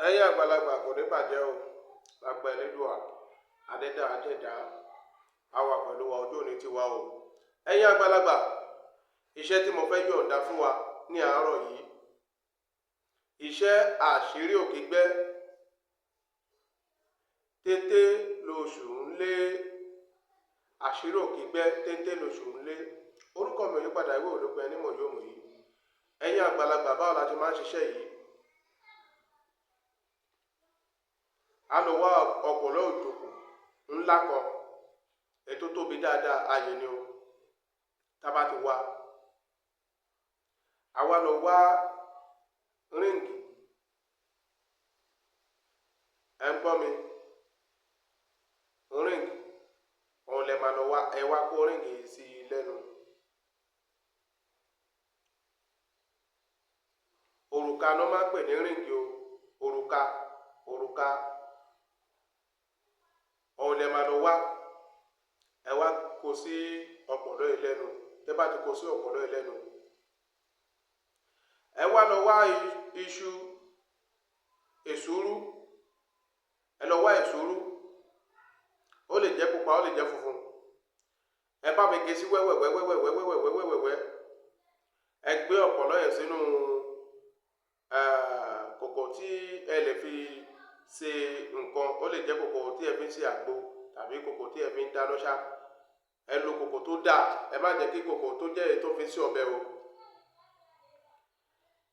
Ẹ̀yin àgbàlagbà, kò ní bàjẹ́ o. Lágbà Elédùà, Adẹ́dá Ajẹ́dá, á wà pẹ̀lú wa, ojú òní ti wá o. Ẹ̀yin àgbàlagbà, iṣẹ́ tí mo fẹ́ yọ̀ǹda fún wa ní àárọ̀ yìí, iṣẹ́ àṣírí òkígbẹ́, téńté lóṣù ń lé, àṣírí òkígbẹ́, téńté lóṣù ń lé. Orúkọ mi ò yí padà, ìwé òlópin ẹni mọ̀ yóò mọ̀ yìí. Ẹ̀yin àgbàlagbà, báwo la ti máa ń ṣiṣẹ́ yìí? A lọ wá ọ̀pọ̀lọ́ òjòkú ńlá kan, ètò tóbi dáadáa, ààyè ni o. Tá bá ti wá, àwa lọ wá ríǹgì. Ẹ ń gbọ́ mi? Ríǹgì òun lè máa lọ wá. Ẹ wá kó ríǹgì sí i lẹ́nu. Òrùka ló máa ń pè ní ríǹgì o. Òrùka, òrùka òun lè máa lọ wá. Ẹ wá kó sí ọ̀pọ̀lọ́ yìí lẹ́nu. Tẹ́ bá ti kó sí ọ̀pọ̀lọ́ yìí lẹ́nu, ẹ wá lọ wá iṣu èsúrú. Ẹ lọ wá èsúrú, ó lè jẹ́ pupa, ó lè jẹ́ funfun. Ẹ bá mi gé sí wẹ́wẹ́wẹ́wẹ́wẹ́wẹ́wẹ́wẹ́. Ẹ gbé ọ̀pọ̀lọ́ yẹn sínú kòkò tí ẹ lè fi ṣe nǹkan. Ó lè jẹ́ kòkò tí ẹ fi ń ṣe àgbo tàbí kòkò tí ẹ fi ń dáná ṣá. Ẹ lo kòkò tó dáa, ẹ má jẹ́ kí kòkò tó jẹ́ èyí tó fi ń ṣe ọbẹ̀ o.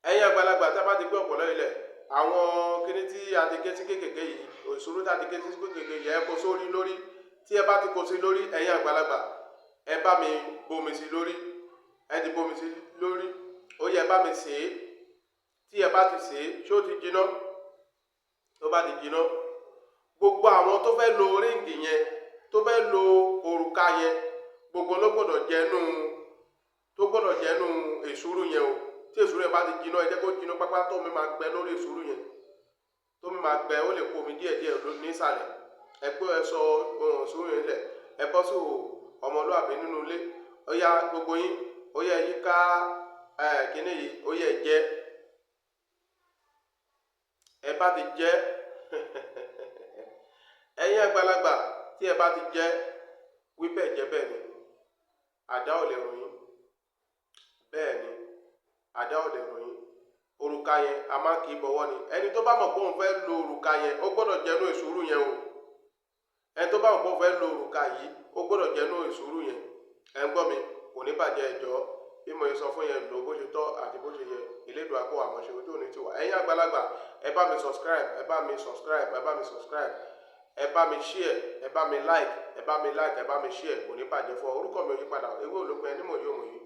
Ẹ̀yin àgbàlagbà, tá a bá ti gbé ọ̀pọ̀lọ́ ilẹ̀, àwọn kíní tí a ti gé sí kékèké yìí, òṣòro tá a ti gé sí kékèké yìí, ẹ kó sórí lórí. Tí ẹ bá ti kó sí lórí, ẹ̀yin àgbàlagbà, ẹ bá mi bomi sí lórí. Ẹ ti bomi sí lórí, ó yẹ bá mi sè é. Tí ẹ bá ti sè é, ṣó ti jiná? Tó bá ti jiná, gbogbo àwọn tó fẹ́ lo ríǹgì yẹn, tó fẹ́ lo òrùka yẹn, gbogbo ló gbọ́dọ̀ jẹnu, tó gbọ́dọ̀ jẹnu èsúrú yẹn o. Tí èsúrú yẹn bá ti jiná, ẹ jẹ́ kó jiná pápá, tó mi máa gbẹ lórí èsúrú yẹn, tó mi máa gbẹ, ó lè kó omi díẹ̀díẹ̀ nísàlẹ̀. Ẹ gbé, ẹ sọ ohun èsúrú yẹn lẹ̀, ẹ bọ́ sí ọmọlúàbí nínú ilé. Ó yá, gbogbo yín, ó yẹ yíká ẹ kíní yìí, ó yẹ jẹ. Ẹ bá ti jẹ, ẹ̀yin àgbàlagbà, tí ẹ bá ti jẹ, wí bẹ́ẹ̀ jẹ́ bẹ́ẹ̀ ni, àdá ò lè ròyìn. Bẹ́ẹ̀ ni, àdá ò lè ròyìn. Òrùka yẹn, a máa kì í bọ̀wọ́ ni. Ẹni tó bá mọ̀ pé òun fẹ́ lo òrùka yẹn, ó gbọ́dọ̀ jẹnu èsúrú yẹn o. Ẹni tó bá mọ̀ pé òun fẹ́ lo òrùka yìí, ó gbọ́dọ̀ jẹnu èsúrú yẹn. Ẹ ń gbọ́ mi? Kò ní bàjẹ́. Ẹjọ́ bí mo sọ fún yẹn, lò bó ṣe tọ́ àti bó ṣe yẹ. Ìlédùn àpò àmọ̀ṣe ojú òní ti wà. Ẹ̀yin àgbàlagbà, ẹ bá mi subscribe, ẹ bá mi subscribe, ẹ bá mi subscribe, ẹ bá mi share, ẹ bá mi like, ẹ bá mi like, ẹ bá mi share. Kò ní bàjẹ́ fún ọ. Orúkọ mi ò yí padà, ewé olópin ẹni mọ̀ yóò mọ̀ yìí.